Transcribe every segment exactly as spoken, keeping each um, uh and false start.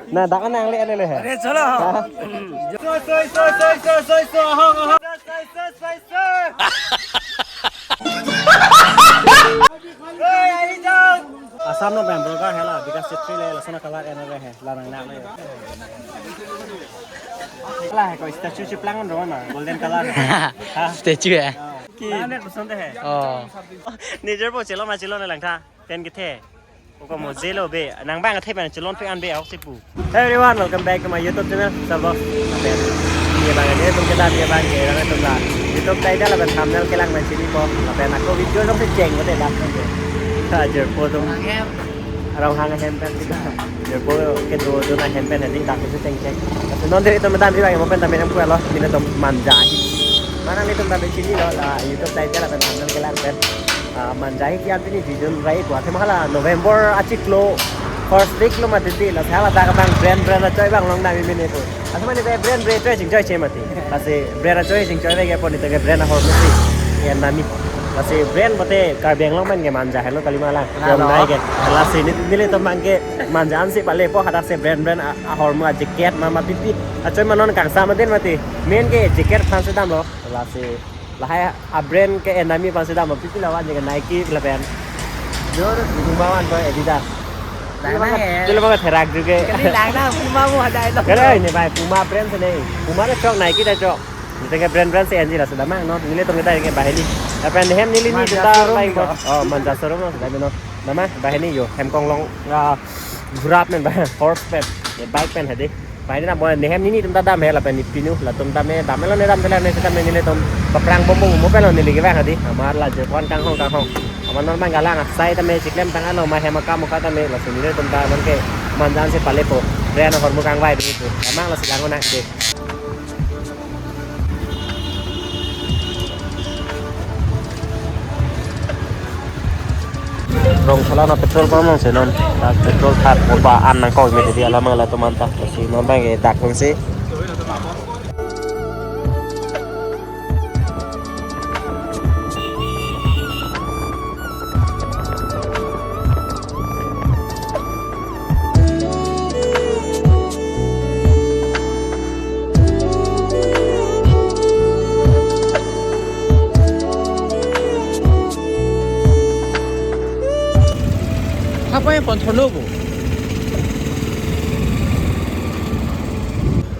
Na, dak nang le, le, le he. Are, chalo. Ha? Soi, soi, soi, soi, soi, soi, soi, ahong, ahong. Soi, soi, soi, soi. Hey, ahi jao. Assam no bang, broga hela, because chetri le, lason a-color ena le he, la nang nang le. La he ko statue chiplang ro na, golden color. Ha? Statue he. Oh. Ki. Nang ne kuson de he. Oh. Nijor po chelo ma chelo na lang tha. Pen kethe. Oko mo jelo be. Nang bang kethe pen chelon pe an be ahok si pu. Hey everyone, welcome back to my YouTube channel, Salvo. Lapen, ye bang, ye tum kedam ye bang, ye bang tum la YouTube title lapen thumbnail kelang pen chinipo. Lapen ako video jongsi cheng ko te dak ko. Ha, jirpo tum. Ronghang ahem pen sida. Jirpo kedo do na hem pen hedi dak ko cheng cheng. Lapen non dei tum kedam ye bang, mo pen dam ye pu lo, mine tum manja hi. Mana nelitum dam ye chinilo, la YouTube title lapen thumbnail kelang pen. Ah, manja hi kiam pini vision rai ko. Athema hala November achiklo first week lo mati ti, la hala dak bang brand brand achoi bang long dam ye mene to. Athema ne brand brand achoi chingchoi che mati. Lasi brand achoi chingchoi lagi apot nelitum ke brand ahormu si. Yan nami. Lasi brand bote Karbi Anglong pen ke manja helo kalima lang. Helo. Yang nai ke. Lasi ne nelitum bang ke manja ansi palepo, hadak si brand brand a-, ahormu a-jacket ma ma pipi. Achoi ma non kangsam aden mati. Main ke jacket aphansi damlo. Lasi lahai a-brand ke enami aphansi dam, pipi lawan je ke Nike lapen. Yo, Puma wan ko Adidas. Lang na he. Tule bang therak ju ke. Kali lang na Puma mo hadai lo. Kali ne bang Puma brand si ne. Puma ta chok, Nike ta chok. Nelitum ke brand brand si enji, lasi damnang non. Nelitum kedam ke bahini. Lapen hem neli ni manja ta showroom lain ko. Oh, manja showroom lo, dam non. Damnang bahini yo, hem konglong, ah, ghura pen bang, horse pen, ye bike pen hedi. Bahini na bo ne hem nelitum ta dam he lapen ne pinu, latum dam he, dam he lo ne dam tela ne seta me nelitum paprang bom bom mo pen lo neli ke bang hedi. Amat la je pon kanghong kanghong. Amat non bang galang asai ta me chiklem tang alo ma hem akam ka ta me, lasi nelitum ta non ke manja ansi palepo. Brand ahormu kangvai di tu. Emang lasi lang nang de. Rongsola na petrol pump along si non. Dak petrol thak mo ba an nangkok me di alam ala teman ta. Si non bang ke dak pun si.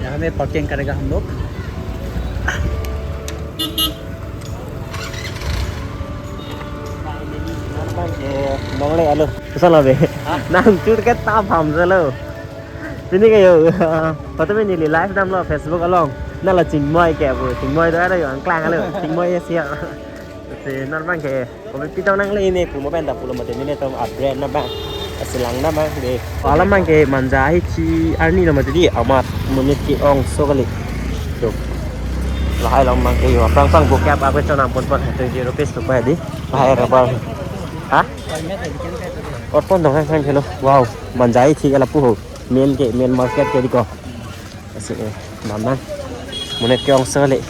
यहाँ पे पार्किंग करेगा हम लोग। Nongle alo. Kesal lo be. Hah? Nang chur ke ta pham selo. Pini ke yo. Photo pini neli live damlo Facebook along. Na la chingmoi ke pu. Chingmoi do alo yo angklang alo. Chingmoi ya siap. Si non bang ke. Kopi pitong nangle ne pu mo pen ta pulo mati nelitum a-brand na bang. Lasi lang na bang de. Alam bang ke manja hi chi arni lo mati di amat monit ke-ongso kali. Tuh. Lahai long bang ke yo. Prang prang buka apa ke chonam pon pon twenty rupees tu pa di. Lahai rubber. Hah? Ot pon dong hang hang kelo. Wow, manja hi chi kala pu ho. Main ke, main market ke di ko. Lasi, eh, damnang. Monit ke-ongso le.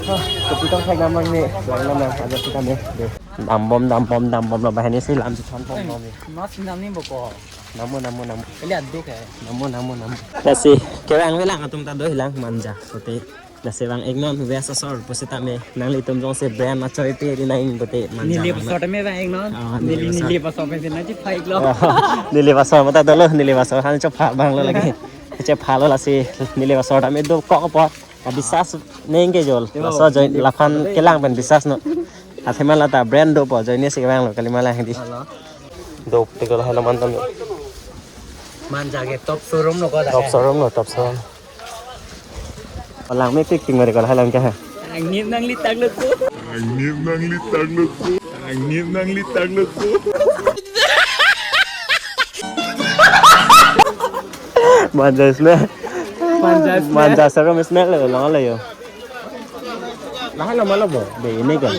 Ah, kopi tong thek damnang ne. Lang damnang, aja kita ne. De. Dam bom, dam bom, dam bom lo bahini si lam si than bom bom. Mas nam ni boko. Namu, namu, namu. Kali aduk hai. Namu, namu, namu. Lasi, kevang velang atum ta dolang manja. Kote. Lasi vang-ik non, vest asor pusitame nanglitum jongsi brand achoi pe ri nang pute manja. Neli nang. Pasor tame vang-ik non. Ah, neli, neli pasor. Neli pasor pen si nangchepha-ik lo. Oh, neli pasor mata dolo, neli pasor han chepha bang lo lagi. Chepha lo lasi neli pasor tame dokok apot. Ka bisas neng ke jol. Yo, laso join neli laphan pasor kelang pen bisas non. Athema lata brand dopo join si vang lo kalima lang di. Halo. Dok te ko halo mantan. Manja ke top showroom lo ko. Top showroom lo, top showroom. Palang me tik tik mari ko halang ke ha. Angin nangli tanglo ko. Angin nangli tanglo ko. Angin nangli tanglo ko. Manja smell. Manja smell. Manja showroom smell lo lo lo yo. Lahai lo ma lo bo, de ini kan.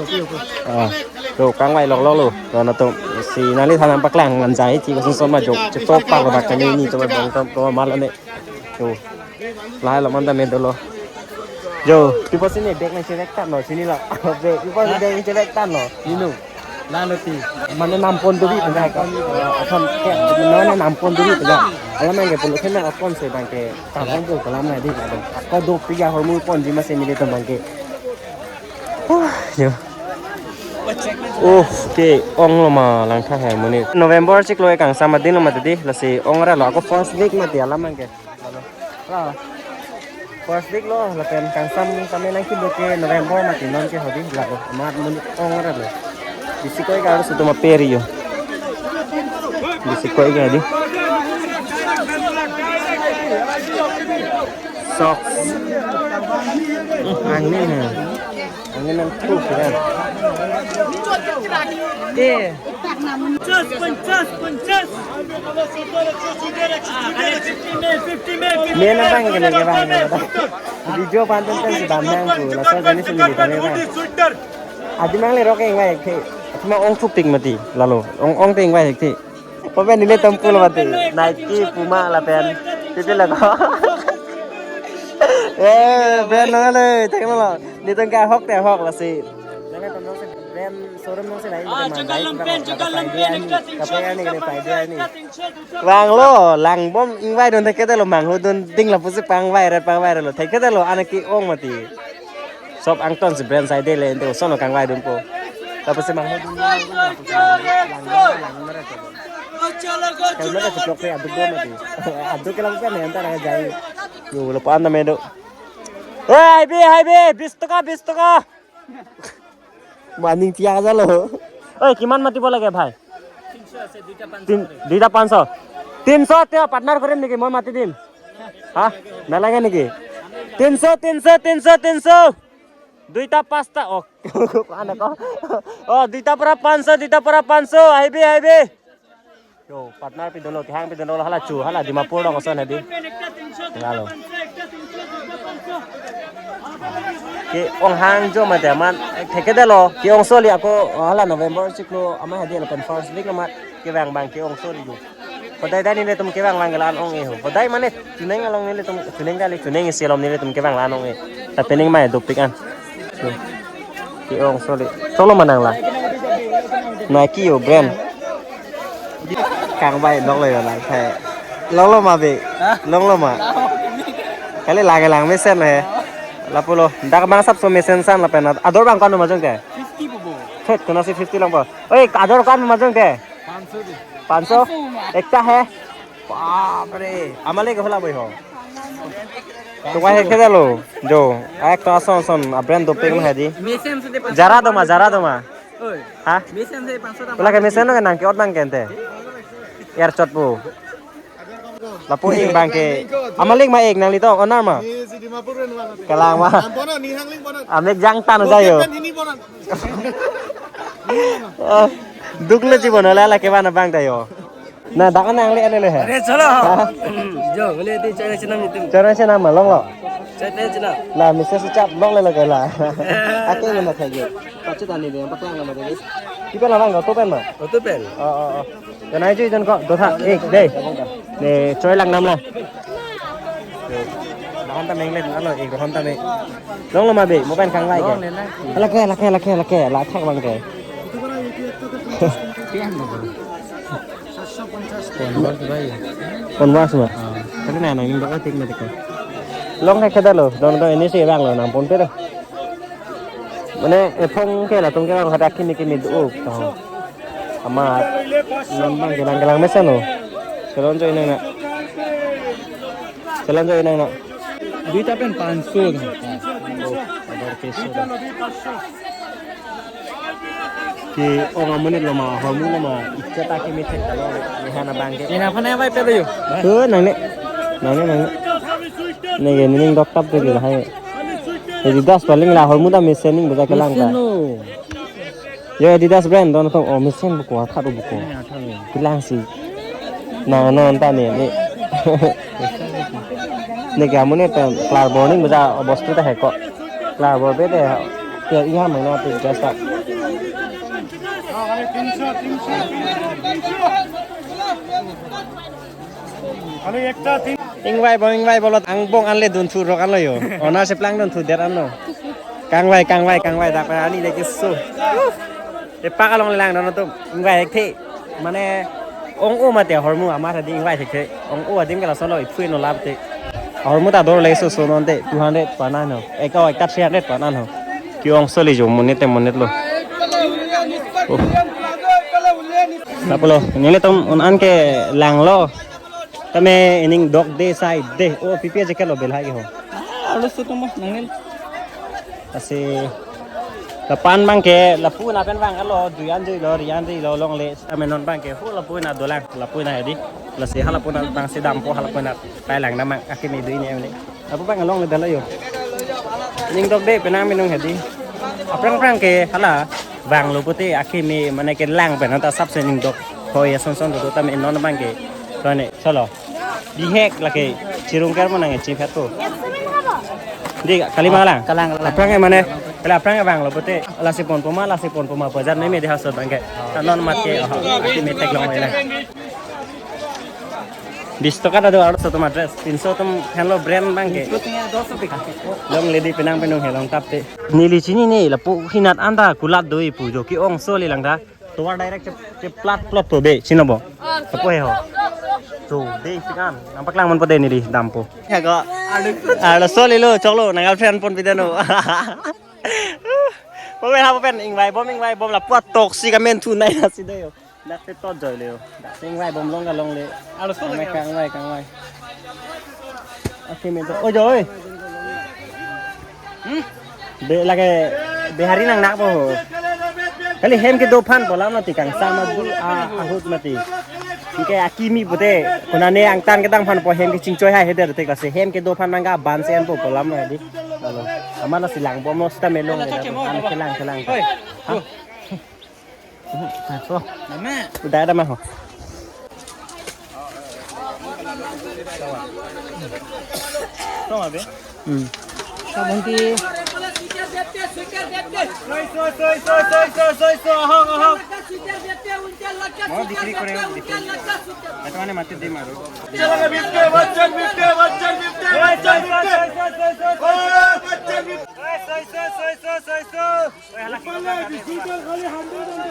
Ah, to kangvai lok lo lo. To na to si nangli thanam paklang manja hi chi ko sun son ma jok. Chetok pak bak kami ni to bong to to ma lo ne. To. Lahai lo manta me dolo. Jo, people sini bag nangchevek tanglo, sini lo. Bag, people sini bag nangchevek tanglo. Inu. Lalo ti. Mane nampon duri tengah ka. Akan ke, mane nampon duri tengah. Alam yang ke pulo kena akon se bang ke. Tangkong pun kelam na di. Ako dopik ya hormu ponji masih milih tembang ke. Huh, yo. Oh, ke ong lo ma langtha hai amonit. November chiklo kangsam adin lo ma tadi, lasi ong ra lo, ako first week mati alam ang ke. Lo. First week lo, lapen kangsam kami nang kibo ke November mati non ke hodi, lo. Amat amonit ong ra lo. Bisi koi ka harus itu ma peri yo. Bisi koi ka di. Socks. Hmm, angin ha. Angin nang tuh kan. Eh. Main abang kena ke bang. Video panten kan si bang nang ku. Laso jani sini kami bang. Adi mang le rok eng wai ke. Cuma ong thupik mati. Lalo ong ong ting wai ke. Papen nelitum pulo mati. Nike, Puma lapen. Pipi lago. Eh, brand lo le, thek lo. Nelitum ke ahok te ahok lasi. Nelitum nong si brand showroom nong si lain. Ah, jaga lampen, jaga lampen, ekta tingso, ekta tingso, ekta tingso. Bang lo, lang bom ingvai dun thek te lo, mang ho dun ding lapusi pangvai ret pangvai ret lo. Thek te lo, anak ke-ong mati. Sop angton si brand sai de le ento sono kangvai dunpo. Lapusi mang ho dun. Kalau mereka ceplok pe aduk dua mati. Aduk ke lapusi ne anta nang jai. Yo, lo pan na medo. Eh, hai bi, hai bi, bis taka, bis taka. Maning tiang aja lo. Oi, kiman matibo lage bhai? তিন, দুইটা পাঁচশ। তিনশ তে partner কৰিম নেকি? মই মাতি দিম। হা? নালাগে নেকি? তিনশ, তিনশ, তিনশ, তিনশ। দুইটা পাঁচটা। অ, কোৱা নাই, কোৱা। অ, দুইটা পৰা পাঁচশ, দুইটা পৰা পাঁচশ। আহিবি, আহিবি। Yo, partner pidolo, kehang pidolo, hala chu, hala Dimapur dong oson hadi. Lalo. Ke-ong hang jo mate amat, thek te lo, ke-ong soli ako, hala November chiklo, ama hadi lapen first week amat, kevang vang ke-ong soli jo. Hodai dai nelitum kevang vang ke la-an ong-e ho. Hodai mane, chuneng along nelitum, chuneng kali, chuneng isi along nelitum kevang la-an ong-e. Tapi ning mai dopik an. Ke-ong soli. Solo manang la. Nike yo brand. Kangvai lok lo yo lang thai. Lok lo ma be. Hah? Lok lo ma. Kali lang lang mesen he. Lapulo. Dak bang sap so mesen san lapen ador bang kan majong te. Fifty bobo. Thet kena si fifty lang po. Oi, ador kan majong te. Panso de. Panso? Panso ma. Ekta he. Bapre. Amale ke hola boy ho. Tukai he keda lo. Jo. Ek to ason son a brand dopik lo hadi. Mesen se de panso. Zara do ma, Zara do ma. Oi. Ha? Mesen se panso ta. Pula ke mesen lo ke nang ke ot bang kente. Air chot pu. Lapu ing bang ke. Amalik ma ik nang lito onar ma. Ni si Dimapur ren ma. Kalang ma. Ampono ni hangling pono. Amek jang tan jayo. Pocket pen hini pono. Ah, duk le jibon le la ke bana bang tayo. Na dak nang le le he. Are chalo. Ha? Jo, bole ti chai china mitum. Chai china ma long lo. Chai china. La misa si chap long le lo ke la. Ake mana thagi. Pachit ani de paklang nama de. Kipa la bang auto pen ma? Auto pen. Oh, oh, oh. Janai ju jan ko dotha ek de. Ne choi lang nam la. Dohon ta meng le alo ek dohon ta meng. Long lo ma be mo pen kang lai ke. Long le la. Lake lake lake lake la thak bang ke. Converse ma. Kali na nang dok tik ma tik. Long ke keda lo, don ko ini si bang lo nang pon pe do. Mane ephong ke latum ke bang hadak kimi kimi do. Amat non bang gelang gelang mesen lo. Kelon jo inang na. Kelon jo inang na. Duita pen panso. Oh, ador peso. Ke-ong amonit lo ma, hormu lo ma, ikata ke methek kalo, nehana bang ke. Ina phana vai pelo yo. Tu nang ne, nang ne, nang ne. Nege nining dok tap tu ke hai. Adidas paling la hormu ta mesen ning baja kelang ta. Mesen lo. Yo Adidas brand don tong o mesen buku atha do buku. Kelang si. Na non ta ne ne. Ne ke amonit pen klar boning baja bostu ta heko. Klar bor be de. Ke iya mena tu jasa. Ingvai bong ingvai bolot angbong anle dun thu rok anlo yo. Ona seplang dun thu der anlo. Kangvai kangvai kangvai dak ani le kisu. Epak along le langdun atum, ingvai thekthe. Mane ong-o mate ahormu amat hadi ingvai thekthe. Ong-o adim ke lason lo iphu-i no lap te. Ahormu ta dor le so so non te two hundred pu an-an ho. Ek o ekta three hundred pu an-an ho. Ke-ong soli jo monit te monit lo. Oh. Lapulo, nelitum un-an ke langlo. Tame ining dok de sai de. Oh, pipi aja ke lo bel hai ke ho. Ah, arloso atum mo nangnil. Lasi lapu-an abang ke, lapu-an pen abang ke lo, dui an jui lo, ri an jui lo longle, tame non abang ke, ho lapu-an dolang, lapu-an hadi. Lasi halapu-an abang si dampo, halapu-an pai langdam abang, akimi dui ni emle. Lapu abang longle dalo yo. Ining dok de penang minung hadi. Aphrang aphrang ke hala vanglo pute akimi mane ke lang pen ta sap se ining dok. Hoi ason son do tame non abang ke. Tone, cholo. Bihek lake chirung ker mo nang chiphet ko. Di kali ma lang. Kalang, kalang. Aphrang ke mane, kali aphrang ke vanglo pute, lasi ponpo ma, lasi ponpo ma, pajar meme di haso abang ke. Ta non amat ke, oh, akimi theklong mai lang. Bis toka ta do arloso atum adress, tinso atum henlo brand abang ke. Longle di penang penung he long tap te. Neli chinine, lapu hinat anta kulat do-i pu jo ke-ong soli lang ta. Tovar direct che, cheplat plot po be, chino bo. Lapu he ho. Jo, de sikan. Nangpaklang mon po de neli dampo. Ya ko. Arloso lelo, choklo, nang girlfriend ponpi deno. Bo be ha bo pen, ingvai bom, ingvai bom, lapu atok si kamen thu nai na si de yo. Dak te tot joi le yo. Dak te ingvai bom long ka longle. Arloso. Kangvai, kangvai, kangvai. Akimi to. Oi joi. Hmm? Be lake Bihari nangnak po ho. Kali hem kedo aphan polam mati, kangsam mati, a, ahut mati. Anke akimi pute, konane angtan kedam aphan po hem kechingchoi hai hethe te, lasi hem kedo aphan nangkaban si an po polam hadi. Alo. Amat lasi lang bomlo sita melong. An kelang, kelang. Oi. Ha? So. Nama? Udah ada mah. Hmm. Sabun ti. Mau dikiri kore, dikiri. Itu mana mati di maru.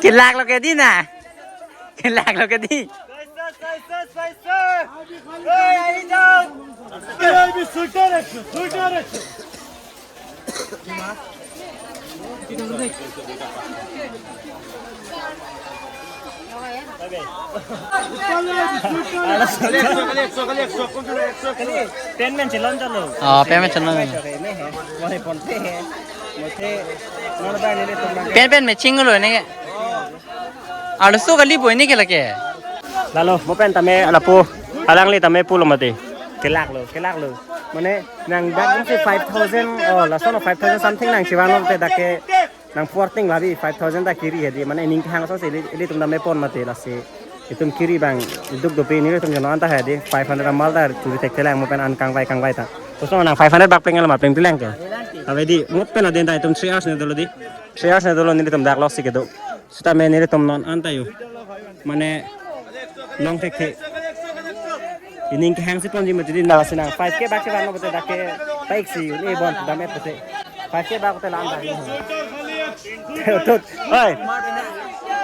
Kelak lo ke di na. Kelak lo ke di. Pen pen chelon chalo. Oh, pen pen chelon. Pen pen matching lo ne ke. Arloso kali boy ne ke lake. Lalo, bo pen tame lapu, alangli tame pulo mati. Kelak lo, kelak lo. Mane nang dak si five thousand, oh, lason five thousand something nang chivan lo te dak ke nang fourteen labi five thousand ta kiri hedi. Mane ining kehang so si ili, ilitum tame pon mati lasi. Itum kiri abang iduk dopi nelitum jono anta hedi. Five hundred amal ta churi thekthelang mo pen an kangvai kangvai ta. Kosong nang five hundred bak pengel ma pengpilang ke. Ave di, mo pen aden ta itum three hours ne dolo di. Three hours ne dolo nelitum dak lo si kedo. Sitame nelitum non anta yo. Mane long thekthe. Ining kehang si ponji mati di na si nang five K bak si van lo bote dak ke baik si uni bon dam et bote. Five K bak bote lan dak. Tut. Oi.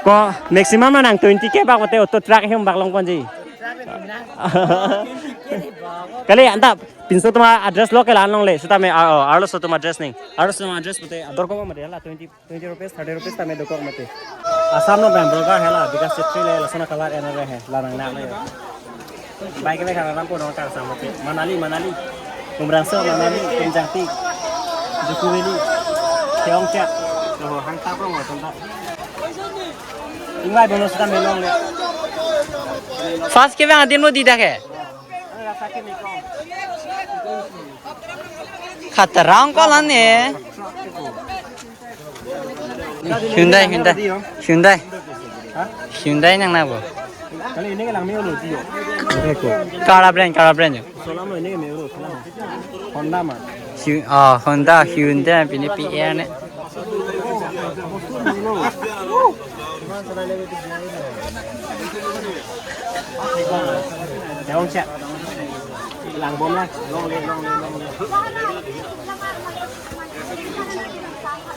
Ko maximum nang twenty K bak bote auto truck hem bak long ponji. Kali anta pinso atum address lo ke lan longle. Sitame, ah, oh, arloso atum address ning. Arloso atum address bote ador ko mati la twenty Twenty rupees, thirty rupees tame dokok mati. Assam lo bang broga hela, bika setri le, lason a-color ena le he, la nangnak le. Bike le khana rampo nong kangsam mati. Manali, Manali. Umrangso, Manali, Tumjangpi. Juku Valley. Keongchak. Oho, hang tap rong lo tonta. Ingvai bonus ta melong le. First ke bang adim lo di dak he. Khatarang ko lan ne. Hyundai, Hyundai. Hyundai. Hyundai nang na bo. Kali ini ke lang meo lo tiyo. Kara brand, kara brand yo. Solam lo ini ke meo lo, solam. Honda ma. Hy-, oh, Honda, Hyundai, pini P R ne. Jauh siap. Lang bom lah. Long le, long le, long le.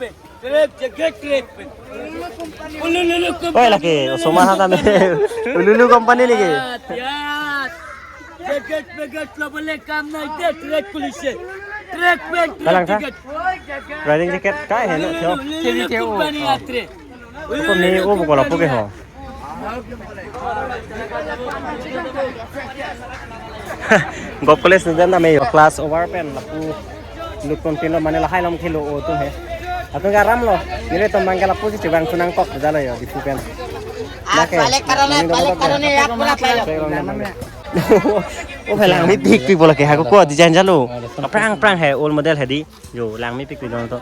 pen. Trek jacket trek pen. Ululu company. Oi, lake, osomar ha tame. Ululu company lagi. Yat, yat. Jacket packet lo bole kam nai de, trek police. Trek pen, trek Kalang tha? Jacket. Riding jacket kai he no, theo. Ululu company atre. Ko ni o ko lapu ke ho. Golf College student tame yo class over pen lapu lukon pilo mane lahai lom khelo o tu he. Atung ke aram lo. Nelitum abang ke lapu si chevang sunang kok jalo yo Diphu pen. Ah, lake, balik karone, nang balik dolo karone, ya, pura tayo. O phelang mi pik pik bola ke hako ko design jalo. Prang prang he old model he di. Yo, lang mi pik pik dong to.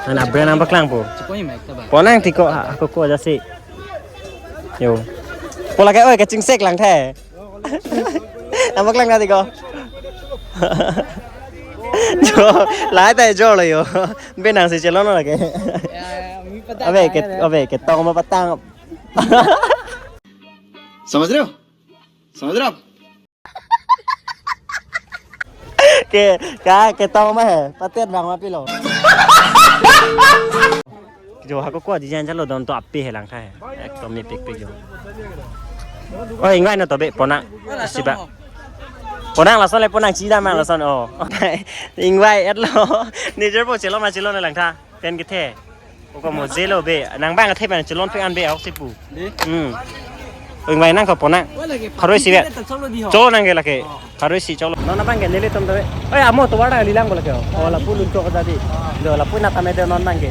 Nana brand nang paklangpo. Chikoi mai ta ba. Ponang tiko ha, hako ko aja si. Yo. Pola ke oi ke chingsek lang the. Nang paklang na tiko. Jo, lai ta jo lo yo. Benang si chelon lake. Ya, ya, mi pata Abe ke, kaya de. Abe ketong ma patang. समझ रहे हो? समझ रहे हो आप? Ke, ka, ketong ma he, patet bang ma pilo. Jo hako ko design jalo don to api he lang kha he. Ekdom mi pik pik jo. Oh, ingvai na to be, ponang. Siba. Ponang lason le ponang chida mang lason, oh. Ingvai et lo. Nijer po chelo ma chelo na lang tha. Pen kethe. Oko mo jelo be. Nang bang kethe pen chelon pe an be ahok si pu. Di? Hmm. Ingvai nang ko ponang. Wala ke Haroi si be. Kita cholo di ho. Cholo nang ke lake. Oh. Haroi si cholo. Non abang ke nelitum to be. Oi, amo tovar ta lilang bola ke. Oh, lapu lun chok tadi. Do lapu na tame de non abang ke.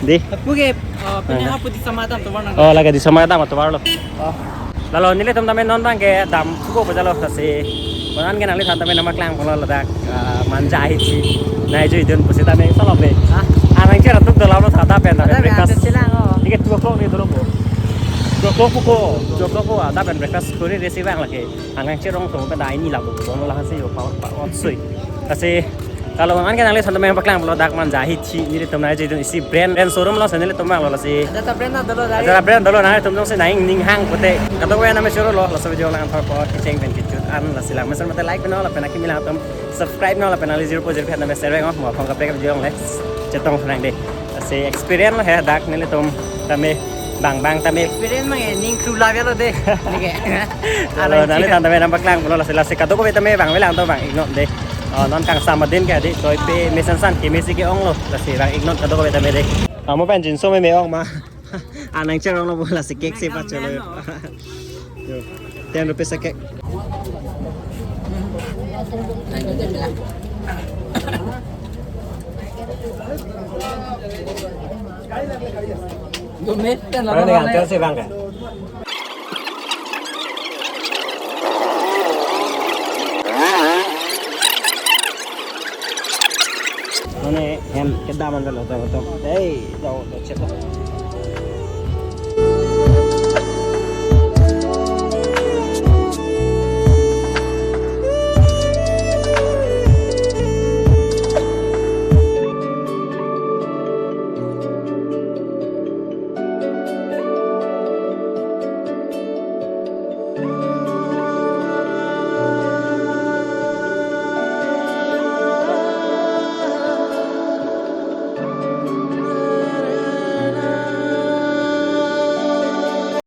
Di. Lapu ke, uh, pini Nang. Hapu di sama dam tovar nang. Oh, lake di sama dam tovar lo. Oh. Lalo nelitum tame non abang ke dam chuko bajalo kasi. Konan ke nangliphan tame nangpaklang polo ladak, ah, Manja Hithi. Nai jui dun pusi tame solo be. Hah? Anang cher atuk dolam lo thata pen tame Ada be, breakfast. Ada silang, oh. Ike two o'clock ni dolo po. Two o'clock po ko. Two o'clock po ada pen breakfast kori resi bang lake. Anang cher rong to pen dai ni labo. Dono lahan si yo pa pa ot sui. Kasi Kalau anke nangliphan tame paklang polo dak Manja Hithi nelitum nai jui dun isi brand, brand showroom lo si nelitum bang lo si. Ada ta brand na dolo dari. Ada brand dolo nangtum jongsi nang ning hang pute. Kadokave name showroom lo, laso video lang thor po kecheng pen kejut an lasi lang mesen mate like pino lapen akimi lang atum subscribe no lapen ali zero po zero phet name share bang mo phong kaprek video le chetong nang de. Lasi experience lo he dak nelitum tame bang bang tame. Experience mang ning kru la lo de. Nike. Kalau nangliphan tame nangpaklang polo lasi lasi kadokave tame bang velang to bang ignore de. Oh, non kangsam adin ke adi, toipe mesen san kemesi ke-ong lo. Lasi bang ignore kadokave tame de. Amo pen jinso meme ong ma. Anang cherong lo bola si cake si pacholo. Yo. Ten rupees a cake. Mana dengan tel si bang ka? Mane hem kedam an lo to to. Hey, to to check.